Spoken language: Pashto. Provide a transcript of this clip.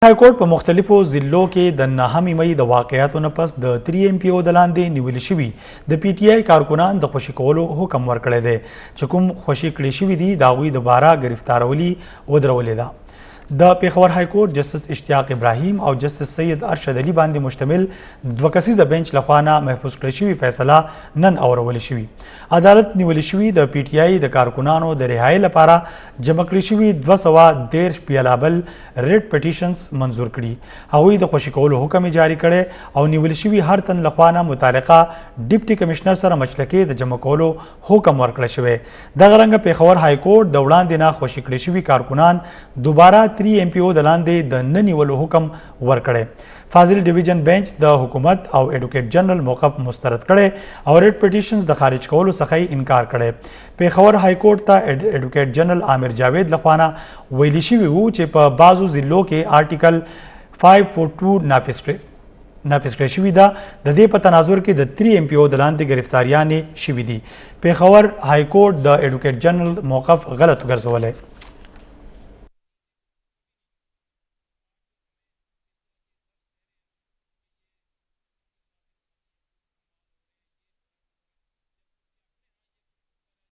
های کورټ په مختلفو ضلعو کې د نهمې مئی د واقعاتو نه پس د 3 ایم پي او د لاندې نیول شوي د پي ټي آی کارکنان د خوشي کولو حکم ورکړی دی، چې کوم خوشي کړی شوي دي د هغوی دوباره ګرفتارولي ودرولې ده. د پېښور های کورټ جسټس اشتیاق ابراهیم او جسټس سید ارشد علي باندې مشتمل دوه کسیزه بنچ لخوا نه محفوظ کړی شوی فیصله نن اورول شوی. عدالت نیول شوی د پي ټي آی د کارکنانو د رهایی لپاره جمع کړی شوی 230 پیلابل ریټ پټیشنز منظور کړي، هغوی د خوشي کولو حکم جاری کړي او نیول شوی هر تن لخوا نه متعلقه ډیپټي کمشنر سره مچلکې د جمع کولو حکم ورکړل شوی. دغه رنګ پېښور های کورټ د وړاندې نه خوشي کړی شوي کارکنان دوباره 3 ایم پي او د لاندې د نه نیولو حکم ورکړی. فاضل ډیویژن بنچ د حکومت او ایډوکیټ جنرل موقف مسترد کړی او ریټ پټیشنز د خارج کولو څخه انکار کړی. پېښور های کورټ ته ایډوکیټ جنرل عامر جاوید لخوا نه ویل شوي وو چې په بعضو ضلعو کې آرټیکل 542 نافذ کړی شوې ده، د دې په تناظر کې د 3 ایم پي او د لاندې ګرفتاریانې شوې دي. پېښور های کورټ د ایډوکیټ جنرل موقف غلط ګرځولی.